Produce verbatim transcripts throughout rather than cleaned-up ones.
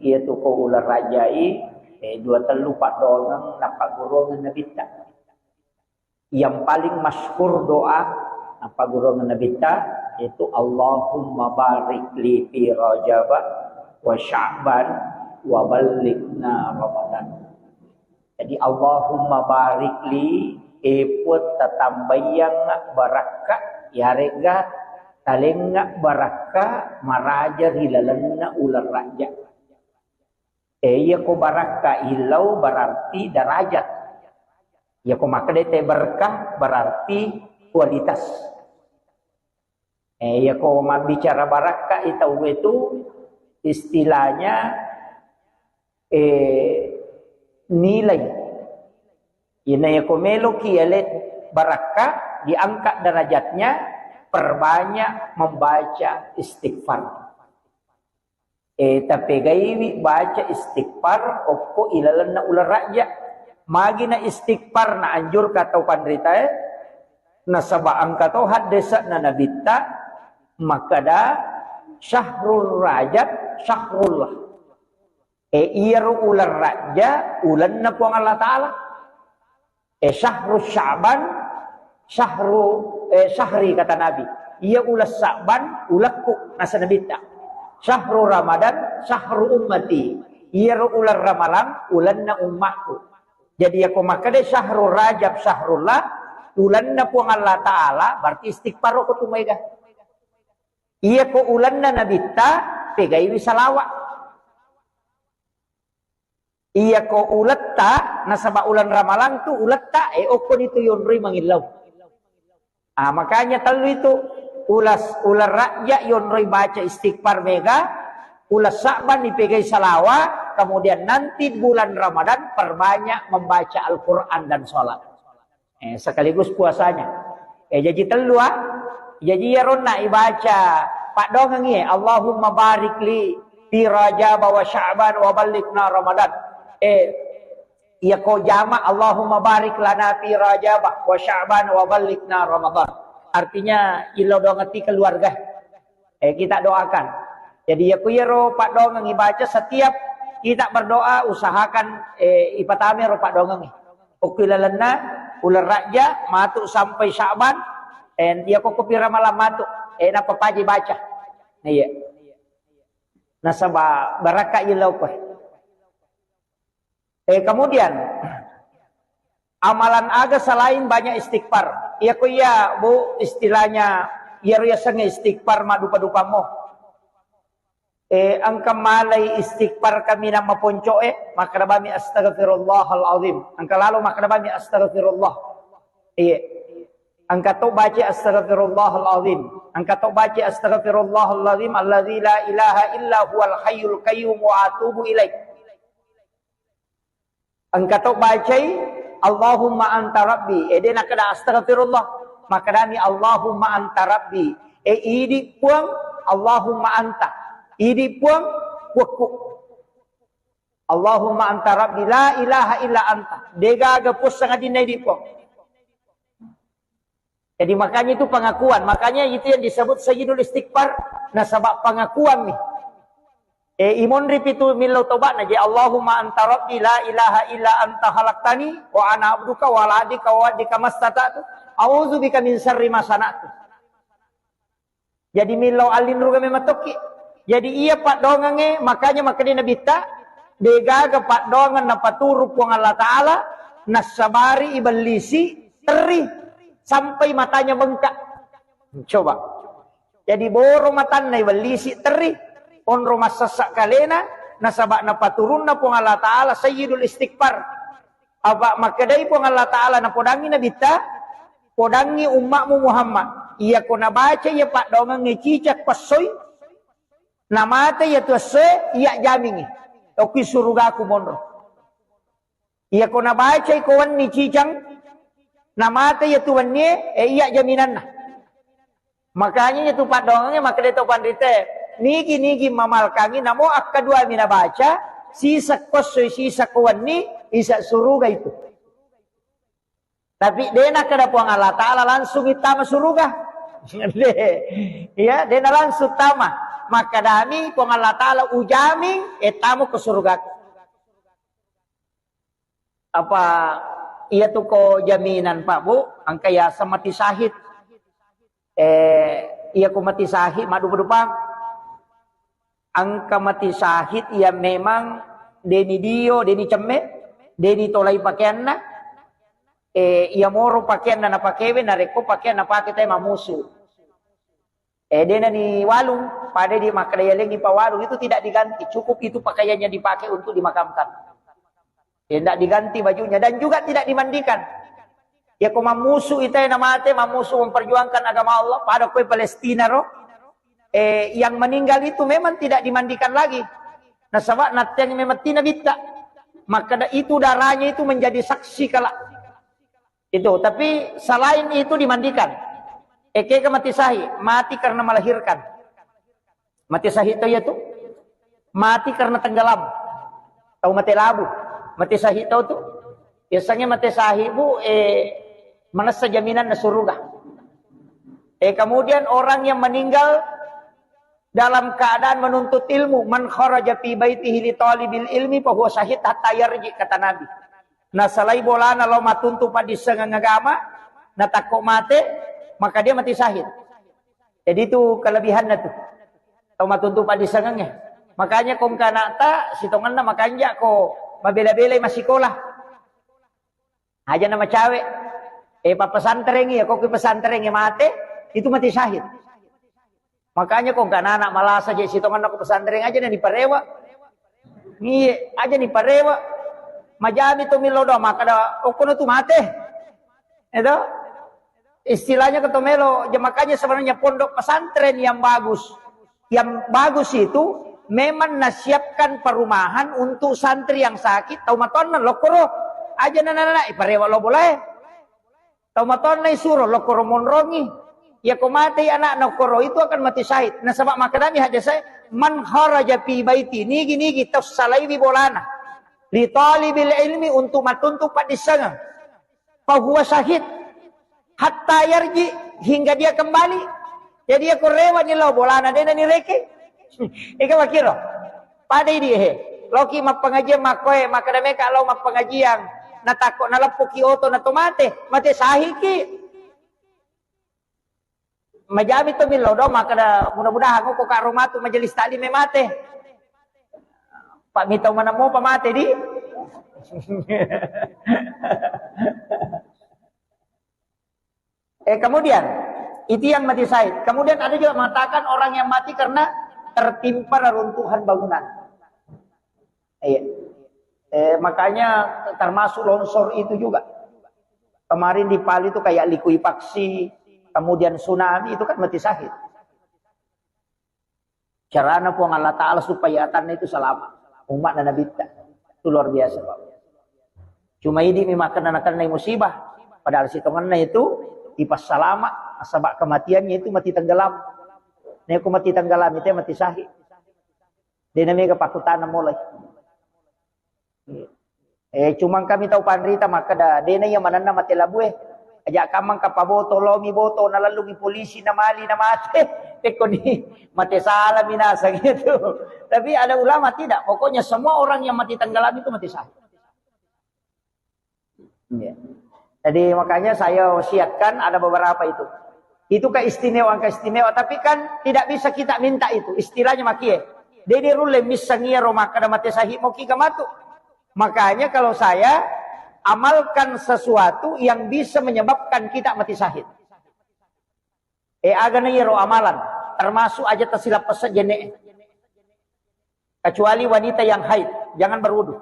Iyatu ko uleng rajai, eh, dua tellu paddoangeng nappagguruangeng Nabitta. Yang paling masyhur doa nappagguruangeng Nabitta itu, "Allahumma barik li fi Rajab wa Sya'ban wa ballighna Ramadan." Jadi, "Allahumma barik li," e Puang, tatambaiangnga barakka, yarega talengnga barakka maraja ri lalenna uleng Rajab. Eh, iyako barakka illau berarti derajat. Iyako makkeda te berkah berarti kualitas. Eh, iyako mabbicara barakka i tauwe tu istilahnya, eh, nilai. Ina iyako meloki ele barakka, diangkat derajatnya, perbanyak membaca istighfar. Eh, tapegaiwi baca istighfar okko ilalenna uleng Rajab. Magi na istighfar na anjurka tau panritae, nasaba engka to haddese'na Nabitta makkeda, "Syahrul Rajab syahrullah." Eh, iyaro uleng Rajab ulenna Puang Allah Ta'ala. Eh, syahru Sya'ban, syahru, eh, syahri, kata Nabi. Iya uleng Sya'ban, ulekku, nasa Nabitta. Syahru Ramadan, syahru ummati. Iyaro uleng Ramalang, ulenna ummakku. Jadi, yako makkeda syahru Rajab, syahrullah, ulenna Puang Allah Ta'ala, berarti istighfar ko tu maega. Iyako ulenna Nabitta, pegaiwi salawat. Iyako uletta, nasaba uleng Ramalang tu uletta, eh, okkoni tu yonroi mangillau. Ah, makanya tellu itu, ulas-, uleng Rajab yonroi baca istighfar mega, uleng Sya'ban ipegai salawa, kemudian nanti bulan Ramadan perbanyak membaca Al-Quran dan sholat. Eh, sekaligus puasanya. Eh, jaji tellu, ah. Jaji iyaronna ibaca paddoangengngi, "Allahumma barik li fi Rajab wa Sya'ban wa ballighna Ramadan." Eh, iyako jama, "Allahumma barik lana fi Rajab wa Sya'ban wa ballighna Ramadan." Artinya, illau doangeng ti keluarga. Eh, kita doakan. Jadi, ya, ku iyaro paddoangeng ibaca, setiap kita berdoa, usahakan, eh, ipatame ro paddoangeng. Okko ilalenna uleng Rajab matu sampai Sya'ban, eh, ya, ko kopi Ramalang matu, eh, napapaji baca. Nah, iya. Nasaba barakka illau ko. Eh, kemudian, amalan aga selain banyak istighfar? Iyako iya, Bu, istilahnya, iyaro yasengnge istighfar maddupa-dupammo. Eh, engka malai istighfar kaminang maponco'e, makkeda bami, "Astaghfirullahal azim." Engka lalo makkeda bami, "Astaghfirullah." Iya. Engka to baca, "Astaghfirullahal azim." Engka to baca, "Astaghfirullahal azim alladzi la ilaha illa huwal hayyul qayyum wa atubu ilaih." Engka to bacai, "Allahumma anta rabbi." Eh, de nakkeda, "Astaghfirullah." Makkedami, "Allahumma anta rabbi." Eh, idi Puang, Allahumma anta. Idi Puang, kuakku. "Allahumma anta rabbi, la ilaha illa anta." Degaga puang sangadinna idi Puang. Jadi, makanya itu pengakuan. Makanya itu yang disebut sayyidul istighfar. Nasaba pengakuan nih. Eh, imonri pitu millau toba'na je, "Allahumma anta rabbi la ilaha illa anta khalaqtani wa ana abduka wa ala ahdika wa wa'dika mastata'tu. A'udzu bika min syarri ma sana'tu." Jadi, millau allinruga memang tokki. Jadi, iya paddoangengnge, makanya makkeda Nabitta, degaga paddoangeng napaturu Puang Allah Ta'ala, nassabari ibellisi terri sampai matanya bengkak. Coba. Jadi, boro matanna ibellisi terri, onro massessa kalena, nasaba napaturunna Puang Allah Ta'ala sayyidul istighfar. Apa makkedai Puang Allah Ta'ala, napodangi Nabitta, "Podangi ummakmu Muhammad, iyako nabaca iya paddoangengnge cicak ko essoi, namate iyatu essoe, iya jamingi okki surugaku monro. Iyako nabacai ko wenni cicang, namate iyatu wennie, eh, iya jaminanna." Makanya itu paddoangengnge makkeda to panrite, nigi-nigi mamalkangi, namo akkaduami nabaca, sisa ko essoi, sisa ko wenni, isa suruga itu. Tapi de nakkeda Puang Allah Ta'ala langsung ittama suruga. De. Ya, de na langsung tama. Makkedami Puang Allah Ta'ala, "Ujami, eh, tamo ke surga." Apa iya tu ko jaminan, Pak, Bu, engka yaseng mati syahid. Eh, iya ko mati syahid, maddupa-dupa. Engka mati syahid iya memang deni dio, deni cemme, deni tolai pakeanna. Eh, iya moro pakeanna napakewe, narekko pakeanna pake tai mamusu. Eh, dena ni walung, pada di makkeda yalengi pawalung itu tidak diganti, cukup itu pakaiannya dipakai untuk dimakamkan. Ya, tidak diganti bajunya dan juga tidak dimandikan. Ya, ko mamusu ita na mate, mamusu memperjuangkan agama Allah, pada kue Palestina ro, eh, yang meninggal itu memang tidak dimandikan lagi. Nasaba natteng memang tina bitta. Maka itu darahnya itu menjadi saksi kala. Itu, tapi selain itu dimandikan. Ekega mati syahid, mati karena melahirkan. Mati syahid tau iya tu? Mati karena tenggelam. Tau mate labu. Mati syahid tau tu? Biasanya mati syahid, Bu, eh, manessa jaminan na surga. Eh, kemudian orang yang meninggal dalam keadaan menuntut ilmu, "Man kharaja fi baitihi li talibil ilmi fa huwa syahid hatta yarji," kata Nabi. Nasalai bolana lao matuntu paddissengeng agama, natakko mate, maka dia mati syahid. Jadi itu kelebihannya tuh. Tau matuntu paddissengeng ya. Makanya kong kanakta sitongenna makanja ko mabela-belai masikola. Aja na macawe. Eh, pappesantrengi ya, kok ki pesantrengi mate, itu mati syahid. Makanya kok engka anak malasa je sitongenna ko pesantren aja na diparewa. Iye, aja niparewa. Majami to millo doang, makkeda okkono tu mate. Itu istilahnya ketomelo. Ya, makanya sebenarnya pondok pesantren yang bagus, yang bagus itu memang nasiapkan perumahan untuk santri yang sakit, tau matonna lokkoro. Aja na, na, na, na, iparewa lo bolae. Tau matonna isuro lokkoro monrongi. Iya ko matei anakna okkoro itu akan mati syahid. Nasaba makkedami hadis saya, "Man kharaja fi baiti," nigi-nigi tau salaiwi bolana, "li talibil ilmi," untuk matuntu paddissengeng, "fa huwa syahid hatta yarji," hingga dia kembali. Jadi iya ko rewa ni lao bolana dena ni reke. Ega makiro. Pada idi he. Loki mappengajian makkoe, makkeda meka lao mappengajian. Natakko naleppuki oto na to mate, mate sahiki. Majami to millo do, makkeda mudah-mudahan ko karo matu majelis taklim e mate. Pak mita mana mo pa mate di. Eh, kemudian, itu yang mati syahid. Kemudian ada juga mengatakan orang yang mati karena tertimpa reruntuhan bangunan. Iya. Eh, makanya termasuk longsor itu juga. Kemarin di Palu itu kayak likuifaksi, kemudian tsunami, itu kan mati syahid. Carana Puang Allah Ta'ala supaya atanna itu selamat. Umatna Nabitta. Itu luar biasa, Pak. Cuma idi mi makkena nakennai musibah. Padahal sitongenna itu ipassalama, nasaba kematiannya itu mati tenggelam. Neko mati tenggelam itu mati syahid. Dena mega pakutana mulai. Eh, cuma kami tau panrita makkeda, "Dena iya manenna mate labue. Aja kamang kapaboto, lomi boto, nalellungi polisi, namali, namate." Pekkoni mate salami naseng itu. Tapi ada ulama tidak. Pokoknya semua orang yang mati tenggelam itu mati syahid. Iya. Jadi makanya saya wasiatkan ada beberapa itu. Itu keistimewaan-keistimewaan, tapi kan tidak bisa kita minta itu. Istilahnya makie. Dede rulle misseng iyaro makkeda mate syahid moki gamatu. Makanya kalau saya amalkan sesuatu yang bisa menyebabkan kita mati syahid. Eh, agana iyaro amalan, termasuk aja tasilappessa jenne. Kecuali wanita yang haid, jangan berwudu.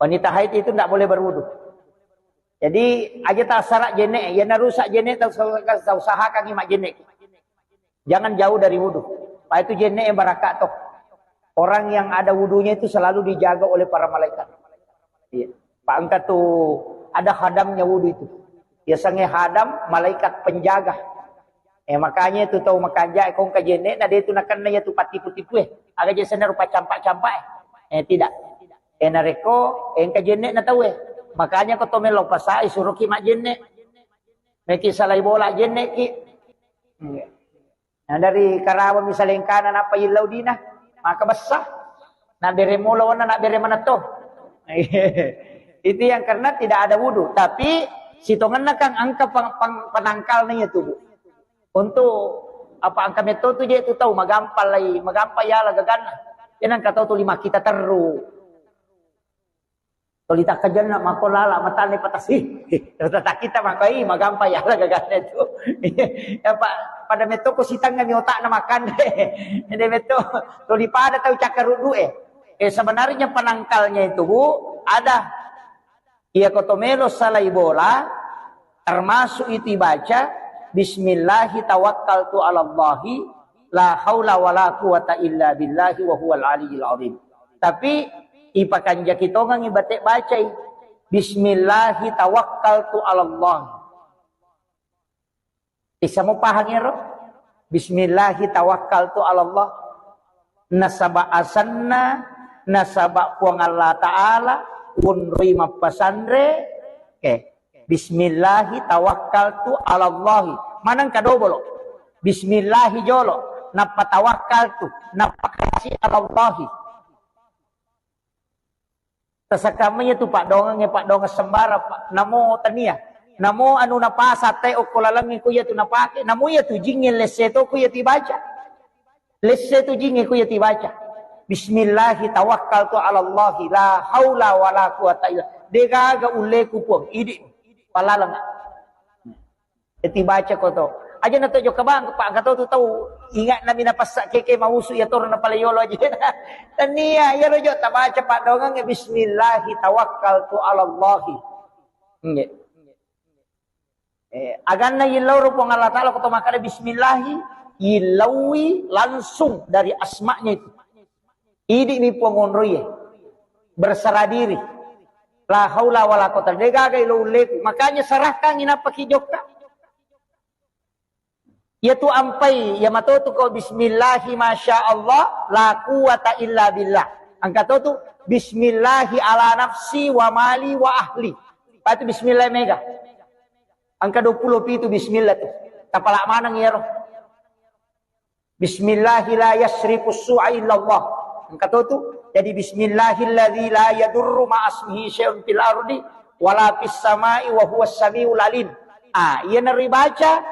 Wanita haid itu ndak boleh berwudu. Jadi, aja tassara jenne, ya narusak jenne, tau, tau usahakan majenne. Jangan jauh dari wudu. Pak itu jenne yang barakat toh. Orang yang ada wudunya itu selalu dijaga oleh para malaikat. Iya. Pak engka tu ada hadamnya wudu itu. Biasanya hadam malaikat penjaga. Eh, makanya itu tau makanja, eh, kong kajenne, na dia itu nakenna ya tu patipu-tipu, eh. Aga je sana rupa campak-campak, eh. Eh, tidak. Eh, narekko, eh, engka jenne na tau, eh. Makanya ko to melo pasai suruh ki majenne. Meki salai bola jenne ki. Iya. Nah, dari Karawang misalnya engkana nappa yillau dina, maka bessa. Nak bere mula wana, nak bere manetto. Itu yang karena tidak ada wudu. Tapi sitongenna kan engka pang, pang, penangkalna iya tu, Bu. Untuk apa engka metto tu je tu tau magampang lai, magampang yala gaganna. Iya nang engka tau tuli makkita terru. Tuli takkajanna mako lala matane patasi. Tata kita mako i magampang yala gaganna tu. Apa pada metto ko sitangga mi otakna makanre. Ede metto tuli pada tau cakkaruddu e. Eh, sebenarnya penangkalnya itu, Bu, ada. Iya ko to melo salai bola, termasuk itu ibaca, "Bismillahi tawakkaltu 'alallahi, la haula wala quwata illa billahi wa huwal aliyyil azim." Tapi ipakanjaki tongang ibate bacai, "Bismillahi tawakkaltu 'alallahi." Isa mo pahang ero? "Bismillahi tawakkaltu 'alallah." Nasaba asanna, nasaba Puang Allah Ta'ala, wonroi mappasanre. Oke. "Bismillahi tawakkaltu 'alallahi." Maneng kadobolo. "Bismillahi" jolo, nappa "tawakkaltu", nappa kasi "'alallahi". Tasakamma iya tu paddoangeng, paddoangeng sembarang, Pak. Namo tania. Namo anu napasa te okko laleng ko iya tu napake. Namo iya tu jingnge lesse to ko iya tu ibaca. Lesse tu jingnge ko iya tu ibaca. "Bismillahi tawakkaltu 'alallahi, la haula wala quwata illa." Degaga ulleku, Puang. Idi. Palaleng. Eti baca ko to. Aja na to jokka bang, Pak, engka to tu tau ingat nami napassa keke mausu iya toro napale yolo aja. Tania, iya rojo tabaca paddoangeng, "Bismillahi tawakkaltu 'alallahi." Nggih. Eh, aganna yillau ro Puang Allah Ta'ala ko to makkada bismillahi, yillaui langsung dari asma'nya itu. Idi mi Puang onroie. Berserah diri. La haula wala quwata. Degaga ilo ulleku. Makanya serahkan inappa ki jokka. Iya tu ampai, iya matotu ko bismillahi masya Allah, la quwata illa billah. Engka to tu bismillahi ala nafsi wa mali wa ahli. Patu bismillah mega. Engka dua puluh pitu bismillah tu. Tapala maneng iyaro. Bismillahi la yasrifu su'a illallah. Engka to tu. Jadi bismillahilladzi la yadurru ma'asmihi syai'un fil ardi wala fis sama'i wa huwas samiul alim. Ah, iya naribaca,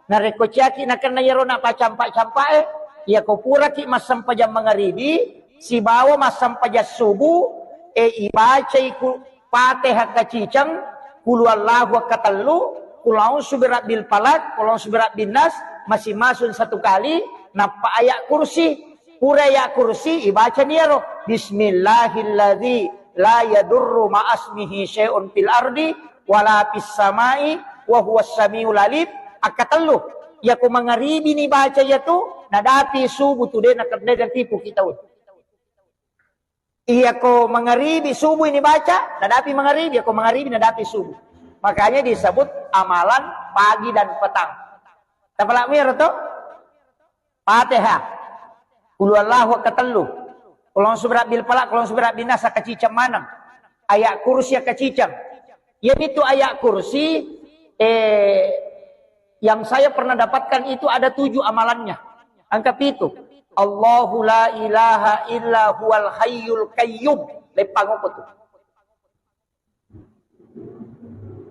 narekko ciaki nakenna iyaro napacampa-campae, iya ko puraki massempajang mangaribi, sibawa massempajang subuh, e, ibacai ku Fatihah kaciceng, Qul huwallahu katellu, Qul a'udzu birabbil falaq, Qul a'udzu birabbin nas, masing-masing satu kali, nappa ayat kursi. Pura ayat kursi, ibacani iyaro, "Bismillahilladzi la yadurru ma'asmihi syai'un fil ardi wala fis sama'i wa huwas samiul alim." Akkatellu. Iyako mangaribi ni baca iyatu, nadapi subuh tu de' nakenna tipu kita. Iyako mangaribi subuh ini baca, nadapi mangaribi, iyako mangaribi nadapi subuh. Makanya disebut amalan pagi dan petang. Tapalak miro to? Fatihah. Qul huwallahu katellu. Qul a'udzu birabbil falaq, Qul a'udzu birabbin nas, kaciceng maneng. Ayat kursi kaciceng. Iyamitu ayat kursi, eh, yang saya pernah dapatkan itu ada tujuh amalannya. Angka pitu. Allahu la ilaha illa huwal hayyul qayyum. Leppang apa tu?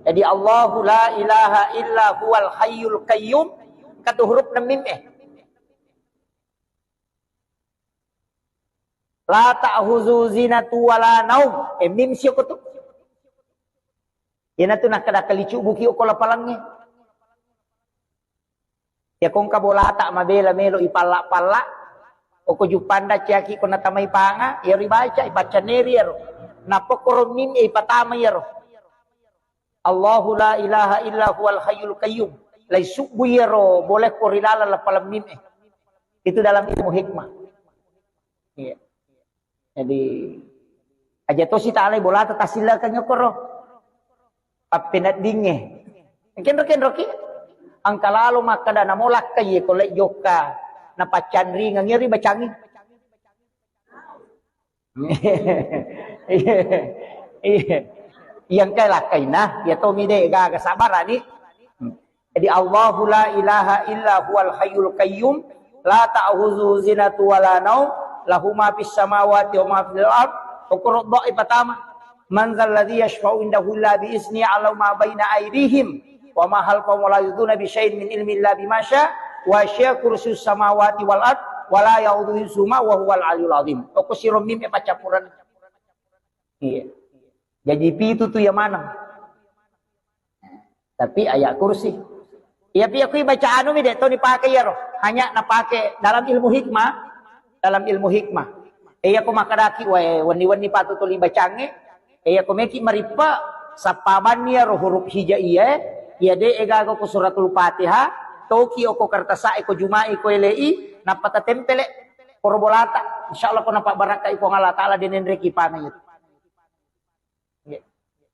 Jadi Allahu la ilaha illa huwal hayyul qayyum. Katu huruf na mim eh. La ta'khuzuhu sinatun wa la naum. Eh, mim sio ko tu. Iyana tu nakkada kali cubuki okko lapalangnge. Iyako engka bolata mabela melo ipalla-palla, okko juppanda ciaki ko natamai panga, iyaro ibaca, ipaccaneri iyaro. Nappa koro mim e ipatama iyaro. Allahu la ilaha illa huwal hayyul qayyum. Lai subbu iyaro boleh ko ri laleng lapaleng mim e. Itu dalam ilmu hikmah. Iya. Jadi, aja tosi ta'alai bolata tassillakeng okoro. Pappeneddingnge. Kenro-kenroki. Angka lalo makkada namo lakkai ko lai jokka. Napaccanringeng iyari bacangi. Iya. Iya. Iya, engka lakkaina, iya tomi de' gaga sabarani. Jadi, Allahu la ilaha illa huwal hayyul qayyum, la ta'khudzuhu sinatun wa la naum, lahu ma fis samawati wa ma fil ard. Okoro doa pertama. Man dzalladzi yashfa'u indahu illa bi idznihi, ya'lamu ma baina aidihim wa ma khalfahum, wa la yuhituna bi syai'in min ilmihi illa bima sya, wa sya kursiyyuhus samawati wal ard, wa la yauduhu hifdzuhuma wa huwal aliyyul azim. Okko siro mim e paccappuran. Iya. Jadi pitu tu ya maneng. Tapi ayat kursi. Iya, pi aku baca anu mi de' to ni pake iyaro. Hanya na pake dalam ilmu hikmah, dalam ilmu hikmah. Iya ko makadaki wae wenni-wenni patu tuli bacangnge. Iya ko meki marippa sappabanni iyaro huruf hijaiyah, iya de' egaga ko suratul Fatihah, toki oko kertasa'e ko jumai ko elei, nappa tatempele koro bolata. Insyaallah ko napabbarakkai Puang Allah Taala de' nenreki pame itu.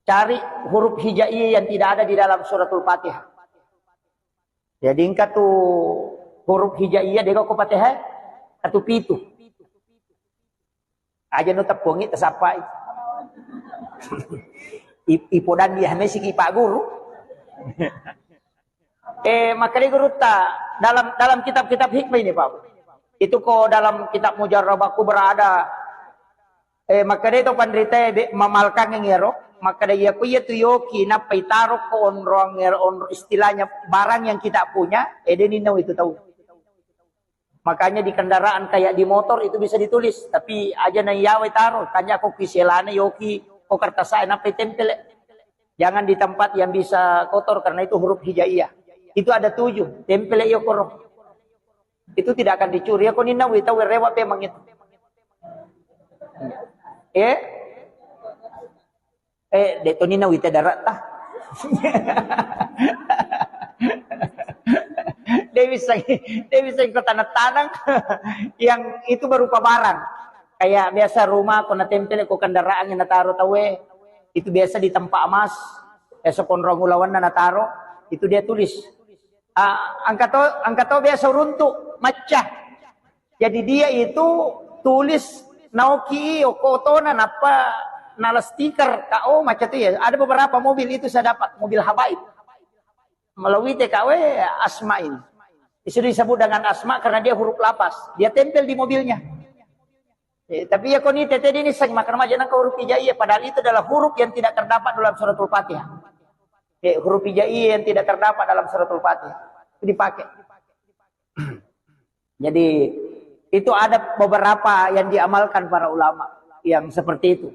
Cari huruf hijaiyah yang tidak ada di dalam suratul Fatihah. Jadi engka tu huruf hijaiyah de' ko Fatihah, atu pitu. Aja no teppongi tasappai. I- ipodan dia mesiki Pak Guru. Eh, makanya gurutta dalam dalam kitab-kitab hikmah ini, Pak. Itu ko dalam kitab Mujarrabah Kubra ada, eh, makkeda to panritae be mamalkangeng ero, makkeda iya ko iya tu yoki nappa itaro ko onroang ero, onro istilahnya barang yang kita punya, eh, de' ninna itu tahu. Makanya di kendaraan kayak di motor itu bisa ditulis, tapi aja na iyawe taro, tanya ko kiselana yoki ko kertasa'e nappa itempele. Jangan di tempat yang bisa kotor karena itu huruf hijaiyah. Itu ada tujuh, tempele yokoro. Itu tidak akan dicuri. Iya ko ninna wita werrewa pemang itu. Eh? Eh, de' to ninna wita darat tah. De' bisa, de' bisa ko tanah-tanah yang itu berupa barang. Kayak biasa rumah ko natempele ko kendaraan yang nataro tawe, itu biasa di tempat emas. Biasa konrong ulawanna nataro, itu dia tulis. Ah, engka to, engka to biasa runtu, macca. Jadi dia itu tulis naoki okko otona nappa nala stiker. Ka, oh, macca tu ya. Ada beberapa mobil itu saya dapat, mobil habaib. Melalui T K W Asma ini. Itu disebut dengan Asma karena dia huruf lapas. Dia tempel di mobilnya. Eh, tapi iya ko ni tete ini seng makan aja nang huruf hijaiyah, padahal itu adalah huruf yang tidak terdapat dalam suratul Fatihah. Eh, huruf hijaiyah yang tidak terdapat dalam suratul Fatihah. Itu dipakai. Jadi itu ada beberapa yang diamalkan para ulama yang seperti itu.